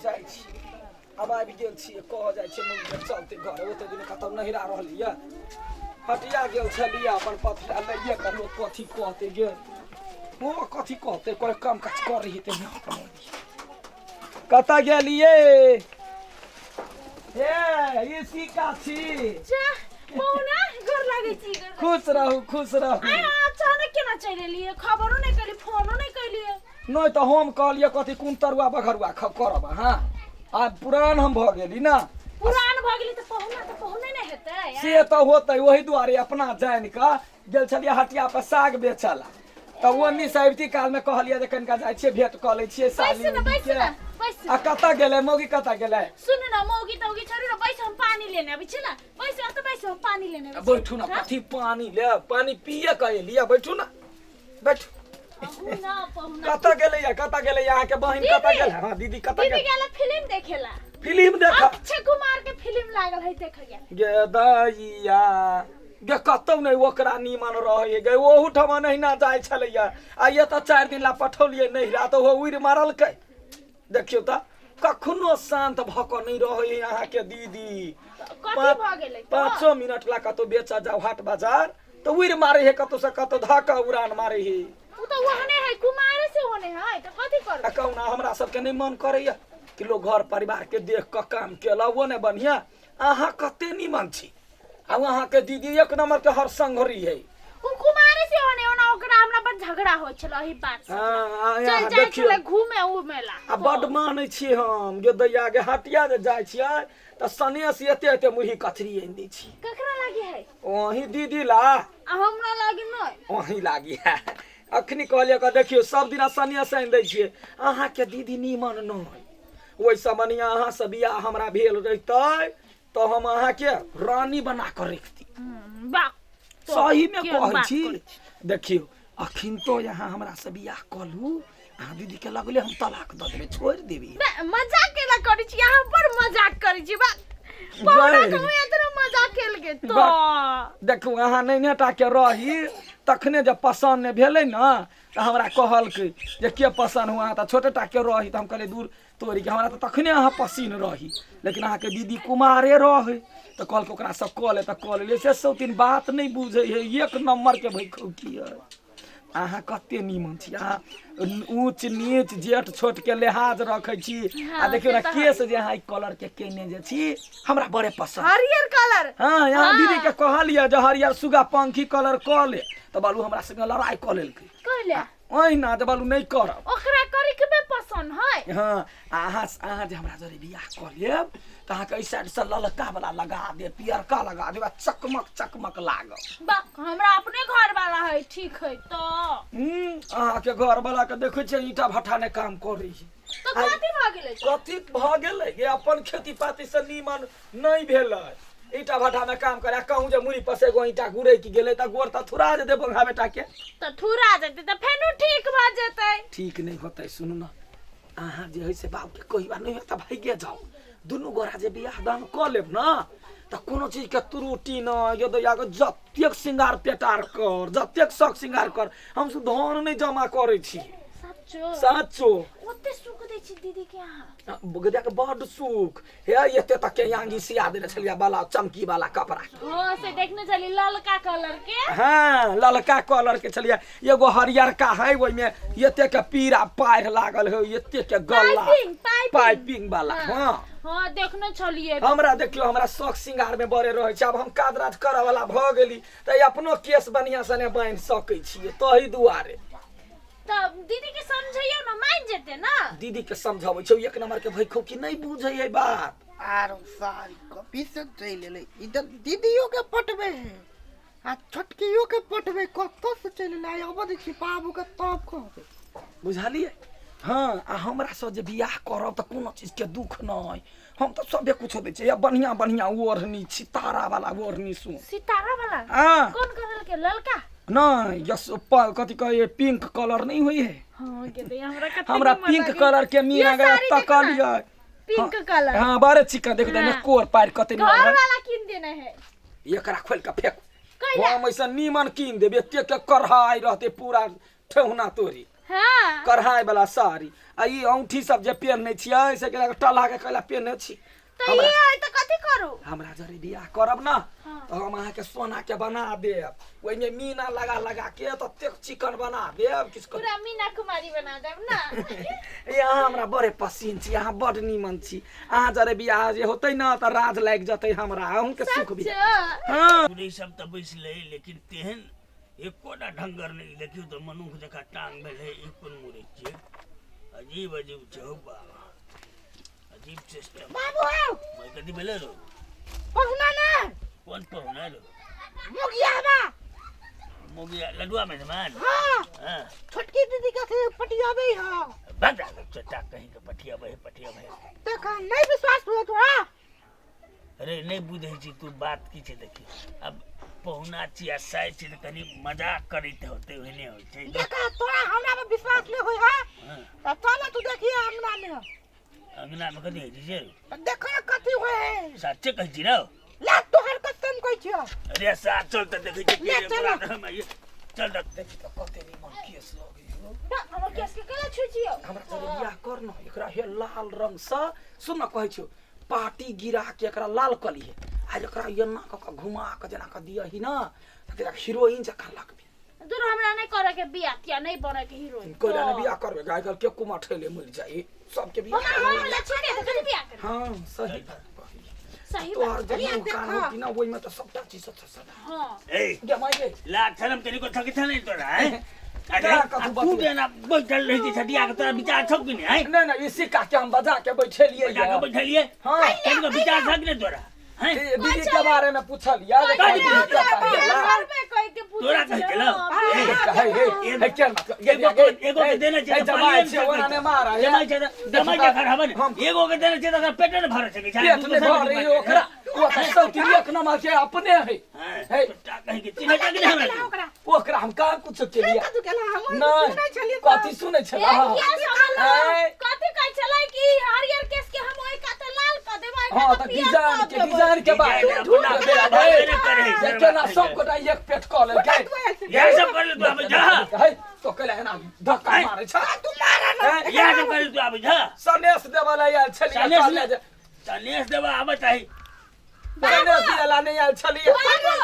जाइ छी। आब आबि गेल छियै, कह जाइ छियै मम्मी चलते घर। ओते दिन कतौ नहिरा रहलियै, हटिया गेल छलियै अपन पथरा लैये कऽ। लोक कथी कहते गे? ओ कथी कहते? कोइ काम काज करै हेतै। कतऽ गेलियै हे? ई सीका छी। जा पहुना, गोर लागै छी, गोर। खुश रहू, खुश रहू। आइ अचानक केना चलि एलियै? खबरो नहि केलियै, फोनो नहि केलियै। नहि तऽ हम कहलियै कथी कोन तरुआ बघरुआ करब अहाँ? आ पुरान हम भऽ गेली ने। पुरान भऽ गेली तऽ पहुना तऽ पहुने ने हेतै। से तऽ होतै, ओहि दुआरे अपना जानि कऽ गेल छलियै हटिया पर साग बेचऽ ला, तऽ ओन्नी से अबिती कालमे कहलियै जे कनिका जाइ छियै, भेंट कऽ लै छियै साली। बैसू ने, बैसू के। ने, बैसू। आ कतऽ गेलै मौगी? कतऽ गेलै? सुनू ने, मौगी तौगी छोड़ू ने, बैसू, हम पानी लेने अबै छी ने। बैसू एतऽ, बैसू, हम पानी लेने अबै छी। बैठू ने। कथी पानी ले? पानी पिए कऽ एलियै। बैठू ने, बैठू। अहू ना पहुना। कतऽ गेलै या? कतऽ गेलै अहाँके बहिन? कतऽ दीदी। गेल? हँ दीदी कतऽ दीदी गेल? गेल फिल्म देखेला। फिल्म देख अक्षय कुमार के फिल्म लागल है, देखे गेल। गे दैया गे, कतौ नहि ओकरा नीमन रहै गे। ओहूठाम नहिना जाइ छलैया। आ एतऽ 4 दिन ला पठौलियै नहिरा तऽ ओहो उड़ि मारलकै। देखियौ तऽ, कखनो शान्त भऽ कऽ नहि रहै अहाँके दीदी। कथी भऽ गेलै तऽ? 5 मिनट ला कतौ बेचऽ जाउ हाट बाजार तऽ उड़ि मारै है, कतौ से कतौ धऽ कऽ उड़ान मारै है। उ तऽ ओहने है, कुमारे से ओहने है, तऽ कथी आ करबै? कहुना हमरा सबके नहि मन करैया कि लोग घर परिवार के देख कऽ काम केलक, ओ नहि बढ़िया। अहाँ कते नीमन छी आ अहाँके दीदी एक नंबर के हर संघरी है। उ कुमारे से ओने ओना ओकरा हमरा पर झगड़ा होइ छल एही बात से। हाँ, चल अहाँ जाइ देखियौ छलै घूमे उमे ला। आ बड्ड मानै छियै हम गे दैया गे। हटिया जे जाइ छियै तऽ सनेस एते एते मुरही कचरी आनि दै छी। ककरा लागी है? वही दीदी ला। आ हमरा लागी नहि? वही लागी है। अखनी कहलियै कऽ देखियौ, सब दिना सनेस आनि दै छियै। अहाँके दीदी नीमन नहि। ओहिसँ बढ़िआँ अहाँसँ बियाह हमरा भेल रहितै तऽ हम अहाँके रानी बना कऽ रखती। वाह, सही में केहन कहै बात छी। करै छी। देखियौ, अखन तो यहाँ हमरा से बियाह कऽ लू, अहाँ दीदी के लगले हम तलाक दऽ देबै, छोड़ि देबै। बे, मजाक केना करै छी अहाँ? बड़ मजाक करै छी। बा पहुना गै। कहू, एतना मजाक केल के तो। देखू, अहाँ नैने टा के रही तखने जे पसन्द नहि भेलै ने तऽ हमरा कहलकै जे के पसन्द हुआ? तऽ छोटे टा के रही तऽ हम कहलियै दूर तोरी के, हमरा तऽ तखने अहाँ पसीन रही, लेकिन अहाँके दीदी कुमारे रहै तऽ कहलकै ओकरा से कऽ ले, तऽ कऽ लेलियै। से सौतीन बात नहि बुझै है, एक नम्बरके भैखौकी है। अहाँ कते नीमन छी, अहाँ ऊँच नीच जेठ छोट के लिहाज रखै छी। आ हाँ, देखियौ से ने तऽ केस जे अहाँ ई कलर के केने जे छी, हमरा बड़े पसन्द। हरियर कलर। हाँ, यहाँ हाँ। दीदी के कहलियै जे हरियर सुगा पंखी कलर कऽ ले तऽ बालू हमरा संगे लड़ाइ कऽ लेलकै। कहले? ओहिना जे बालू नहि करब। ओकरा करे के बे पसंद है। हाँ, आ अहाँ जे हमरा जरे बियाह कऽ लेब तऽ अहाँके एहि साइडसँ ललका वाला लगा देब, पियरका लगा देब आ चकमक चकमक लागब। बा, हमरा अपने घर वाला है, ठीक है तो। अहाँके घर वाला के देखै छियै, ईंटा भट्ठा नहि काम करै है। तो कथी भऽ गेलै? कथी भऽ गेलै ये? अपन खेती पाती से नीमन नहि भेलै, ईंटा भट्ठा में काम करे। आ कहूँ जे मुड़ी पर से एगो ईंटा गुरकि गेलै तऽ गोर तऽ थुरा जेतै बंघा बेटा के। तऽ थुरा जेतै तऽ फेनो ठीक भऽ जेतै। ठीक नहि होतै। सुनू ने, अहाँ जे है से बाबूके कहिबा नहि होत तऽ भागिए जाउ। दुनू गोरा जे बियाह दान कऽ लेब ने तऽ कोनो चीजके त्रुटि नहि। यदि दैया जतेक श्रृंगार पेटार कर, जतेक शौक श्रृंगार कर, हमसब धन नहि जमा करै छी। सच्चो? साचो। ओते सुख दै छी दीदी के अहाँ? गदिया के बड्ड सुख हे। एते तक के आंगी सिया देने छलियै बाला चमकी वाला कपड़ा। हाँ, से देखने छली ललका कलर के। हाँ, ललका कलर के छलियै। एगो हरियरका है, ओहिमे एते के पीरा पाढ़ि लागल है, एते के गला। Piping, piping. पाइपिंग वाला। हाँ। हाँ, देखने छलियै। हमरा देखियौ, हमरा शौक श्रृंगार में बड़े रहै छै। आब हम काज राज करऽ वाला भऽ गेली तऽ अपनो केश बढ़िआँ से नहि बान्हि सकै छियै, तही दुआरे। तऽ दीदी के समझैयौ ने, मान जेतै ना। दीदी के समझाबै छै, एक नंबर के भैखो की नहि बुझै है बात। आरो सारी कॉपी से चलि एलै। इधर दीदियो के पटबै है आ छोटकियो के पटबै। कतऽ से चलि एलै? आइ अबै दै छी बाबू के, तब कहबै। बुझलियै? हाँ, आ हमरा से जे बियाह करब तऽ कोनो चीज के दुख नहि। हम तऽ सबे कुछो दै छियै। बढ़िया बढ़िया ओढ़नी, सितारा वाला ओढ़नी सुन। सितारा वाला? हाँ। कोन कलर के? ललका? नहीं, यस कथी कहे, पिंक कलर नहीं हुई है। हाँ के तो हमरा कते हमरा निमन पिंक लागे। कलर के मीना ये गया साड़ी देखो तकल ना, ये। Pink colour. हाँ, बड़े चिकन देख दे। हाँ। कोर पार कते घर निमन है। वाला किन देने है। एकरा खोल के फेंक। कैला? हम ऐसा नीमन कीन देब, एते के कढ़ाई रहते पूरा ठेहुना तोरी। हाँ। कढ़ाई वाला साड़ी। आ ई औंठी सब जे पेहने छियै से केला टला के कैला पेहने छी। तऽ ई है तऽ कथी करू? हमरा जरे बियाह करब ना तऽ हम अहाँके सोना के बना देब, ओहिमे मीना लगा लगा के ततेक चिकन बना देब किछु पूरा मीना कुमारी बना देब ना। ए अहाँ हमरा बड़े पसीन छी, अहाँ बड नीमन छी। अहाँ जरे बियाह जे होतै ना तऽ राज लागि जतै हमरा, अहूँके सुख भी। हाँ ई सब तऽ बैसलै, लेकिन तेहन एकोटा ढंगर नहि। देखियौ तऽ मनुख जकाँ टांग भेलै, एको मुड़ै छियै। अजीब अजीब छै हौ बाबा, अजीब सिस्टम। बाबू आउ। मैं कथी भेलै रो? पहुना ने। कोन पहुना रो? मोगिया बा। मोगिया लडुआ में मान? हाँ। हाँ। छोटकी दीदी के से पटियाबे है। बता चचा कहीं के पटियाबे है, पटियाबे है। देख नहीं विश्वास हुआ तोरा। अरे नहीं बुझै छी तू बात की छै। देखी अब पहुना छी आ साइ छी तऽ कनि मजाक करैत होते ओहने होइ छै। देख तोरा हमरा पर विश्वास नहीं होय है। हाँ। तऽ चल तू देखिए अंगना में। अंगना में कथी होइ छै से? देख कथी होय है। साचे कहै छी रौ? ला तोहर कसम कहै छियौ। अरे सा चल तऽ देखै छी। ले चल। चल तऽ देखी तऽ कते निमन केस लगै हो। हमर केस के केला छुइ छियौ? हमरा जरे बियाह कर न, एकरा हे लाल रंग से सुन न कहै छियौ, पार्टी गिरा के एकरा लाल कऽ लिहे आ एकरा एना कऽ कऽ घुमा कऽ जेना कऽ दियही न तऽ हीरोइन जकाँ लगबी। दूर, हमरा नहीं करे के बियाह तिया, नहीं बने के हीरोइन। कोइला ने बियाह करबे? आइ काल्हि के कुमार ठेले मरि जाइ सबके बियाह। हमरा होय वाला छै ने तऽ कथी बियाह करबै? हाँ सही बात कहली। सही तोहर बात। जे मुँह कान होती ना ओहिमे तऽ सबटा चीज सब सदा। हाँ। ए गे माय गे। लाज शरम तनिको थकी छ नहीं तोरा हैं? अरे का कथू आ तू बतबै? जेना बैठल रहै छी छटिया के, तोरा विचार छौ कि नहि हैं? नहि नहि, ई सिक्का के हम बजा के बैठेलियै। बजा के बैठलियै। हाँ। तनिको विचार छौ कि नहि तोरा हैं? ए, दीदी के बारे में पूछलियै जे कथी दीदी के बियाह पास गेला। करबै कहि के पूछै तोरा कहै छलै। छलौ? हाँ, ए, हे हे हे केना एगो के एगो के देने छै हे तऽ जमाइ पानिए छै ओना नहि मारै। जमाइ छै तऽ जमाइ जखन हबे ने हम एगो के देने छै तऽ ओकरा पेटे ने भरै छै। पेट नहि भरै ओकरा, ओ तऽ सौती एक नंबर के अपने है। हे। तोरा कहै के चिन्है छै कि नहि हमरा? ओकरा ओकरा हम कहाँ कुछ केलियै? कथी केला हम नहि सुनै छलियै। कथी सुनै छला? ए, किया सवाल ऐ। कथी कहै छलै कि हरियर केस के हम ओहि काते लाल कऽ देबै, ओहि हाँ काते तऽ पियर डिजाइन कऽ के देबै। डिजाइन के बात डिजाइन अपना अपना अपना करै जे छै। केना सब गोटा एक पेट कऽ लेलकै। इएह सब करै लए तू आबै छह? हे तो कैला एना धक्का मारै छ? तू मारा ना। हे, इएह सब करै लए तू आबै छह? सनेस देबऽ लए आयल छलियै। सनेस कहलियै जे सनेस देबऽ आबै चाही। सनेस दिअ लए नहि आयल छलियै। बाबू,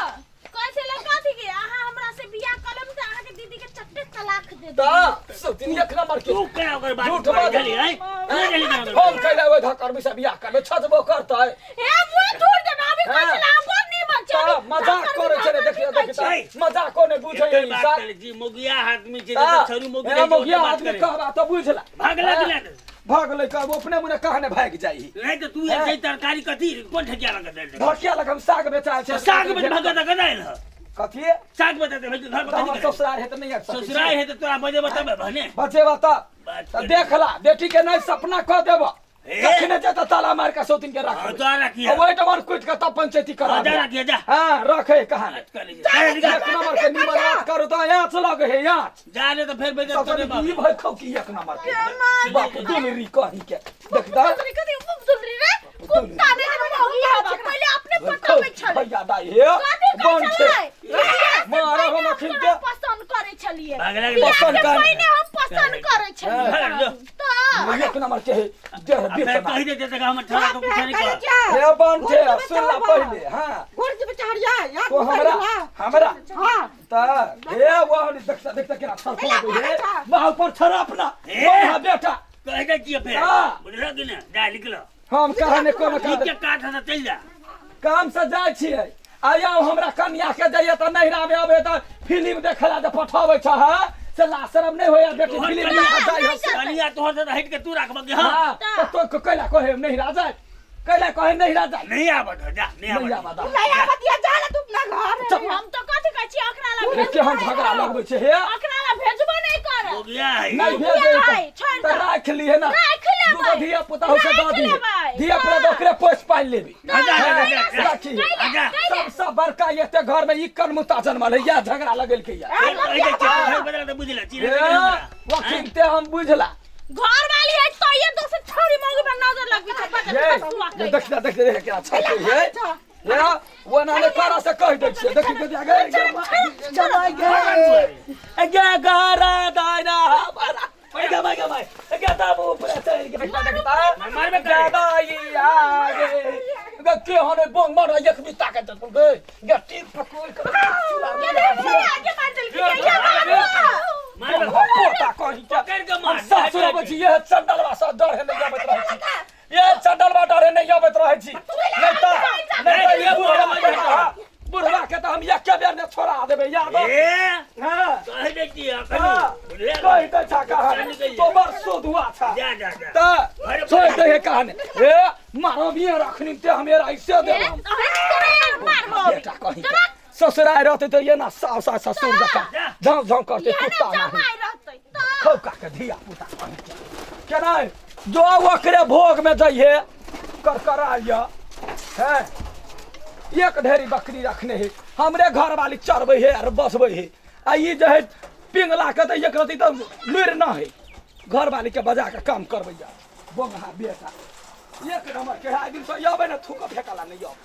कहै छलै कथी कि अहाँ हमरा से बियाह कऽ लेब तऽ अहाँके दीदी के चट्टे तलाक दे देब। तऽ सौतीन एक नंबर के तू केना ओकर बात झूठ करै बाजै। छली हैं? तू गेली केना ओकर हम बात? कैला ओहि धक्कर से बियाह करबै? छजबो करतै। हे मुँह थोड़ देब, अभी कहै हाँ। छलै हम बड़ नीमन छी। तऽ मजाक करै छै रे, देखियौ देखियौ छै। मजाक को नहि बुझै एकर बात ई करै छी, मौगिया आदमी छै तऽ तऽ छरू मौगी ए, रहै छै, मौगिया ओते बात आदमी करै। कहबा तऽ बुझला। भागला कि नहि? भागलै कहब अपने मुने कहने भागि जाइ। नहि तऽ तू एक तरकारी कथी कोन ठकिया लग देल? ढकिया लग हम साग बेचायल छै। साग में भगत कदा आयल ह? कथी? साग बेचा भेल घर पर तऽ हमर कथी करै? ससुराल है तऽ नहि आबि सकै छी। ससुराल है तऽ तोरा बजेबा तबे भने। बचेबा तऽ बात तऽ करै। देखला बेटी के नहि सपना कऽ देब। ए। कखने जेतै ताला मारि कऽ सौतिन के हाँ, राखबै। तोरा राखिए। आ ओहि ठाम कुटि कऽ तब पंचायती करा हाँ, जा देब। राखिए, जा। हाँ रखे कहाँ बात करै छी। जा, निकाल। एक नंबर के निमन बात करू तऽ आँच लगे हे आँच। जा रे तऽ फेर बेजत सबसँ करे नीक ई बाप। भय खौ की एक नंबर के बाप दुलरी कही के देख दा। कथी कथी दुलरी रे कुत्ता ने मौगी हवा पहिले अपने पटबै छलै। भैया दाई हे कथी कहै बन छै छलै? मारब हम अखन के। पसंद करै छलियै। भागला के बियाह पसंद के कर। पहिने हम पसंद करै छलियै। भाग जो। तऽ एक नंबर के हे देह आ फेर बेचना कहि देते तऽ हमर छोरा के कुछ नहि कह। हे बन छै सुनला पहिले। हाँ घोर जे बेचारिया यार तो हमरा हमरा हाँ तऽ हे वो देखता देखता केना छड़पा हे बाह पर छड़पना हे। हाँ बेटा कहि दै छियै फेर। हाँ। बुझलह कि नहि? जा निकल। हम कहने कोनो नीक काज के काज है तऽ चलि जा। काम से जाइ छियै आया हमरा कन्या के जाइए तऽ नैहरा में अबै तऽ फिल्म देखै लए जे पठाबै छ है से ला शरम नहि होइए बेटी तोहर फिल्म कनिया देखऽ जाइ हम। कनिया तोहर से हटि के तू राखबह कि हाँ? हाँ तऽ तो कैला कहे नैहरा जाय? कैला कहे नैहरा जाय? नहीं आबत है, जा नहीं नहीं आबत। आबत है। नहीं आवत या जा ले तू अपना घर। चल। हम तऽ कथी कहै छियै ओकरा ला रे केहन झगड़ा लगबै छै हे। ओकरा ला भेजबो नहि करब। मौगिया है। नहि भेजै है, छोड़ि तऽ दऽ। राखि लिहे ना। राखि लेबै। दूगो धिया पुता हो से दऽ राखि दिहे। लेबै। धिया पुता तऽ ओकरे पोसि पालि लेबी। जा, जा, जा, जा, जा। राखी। जा। सबसँ बड़का एते घर में ई कनमुता जनमल है या झगड़ा लगेलकै या। फेर कहि दै छियै, घर बदला तऽ बुझि ले, चिन्है हे छै कि हमरा? वखिनते हम बुझला। घर वाली है तो ये दोसर छौरी मौगी पर नजर लगबी छै बच्चा ये बसुआ ये देख देख देख केना छड़पै हे ये वो नाने करा से कहि दै छियै देखी के गे गे गे गे गे गरा दाइना हमारा। गे माय गे माय गे तब ऊपर चढ़ के देखता मारबे करे। दाई आगे गे के हने बोंग मार एक भी ताकत चल गे गे टीप पकड़ के के रे बुढ़िया के मार देलकै ये बाबू। मारबे पोता कहीं के पकड़ के मार। हम सासुर अबै छी ये चंडलवा सँ डरे नहि अबैत रहै छी ये चंडलवा डरे नहि अबैत रहै छी नहि तऽ नहि तऽ ई बुढ़वा के बुढ़वा के तऽ हम एके बेर ने छोड़ा देबै याद ए हँ कहि दै छियै अखन हँ बुझलियै कहि दै छा कहानी तो बड़ सोधुआ छा जा जा जा तऽ छोड़ दे हे कहानी ए मारो भी रखनी ते हमेरा ऐसे देब हम मारबो बेटा कहीं के ससुराल रहते तऽ एना साव साव ससुर जकाँ झाँव झाँव करते कुत्ता नाही जमाइ रहतै तऽ खौका के धिया पुता कहीं के केना जो ओकरे भोग में जइहे करकराइया है एक ढेरी बकरी रखने है हमरे घर वाली चरबै है और बसबै है आ ई जे है पिंगला के तऽ एक रति तऽ लुरि ना है घर वाली के बजा के काम करबैया बोंगहा बेटा एक नंबर के है आइ दिन से अबै ने थूक फेकला नहि अब।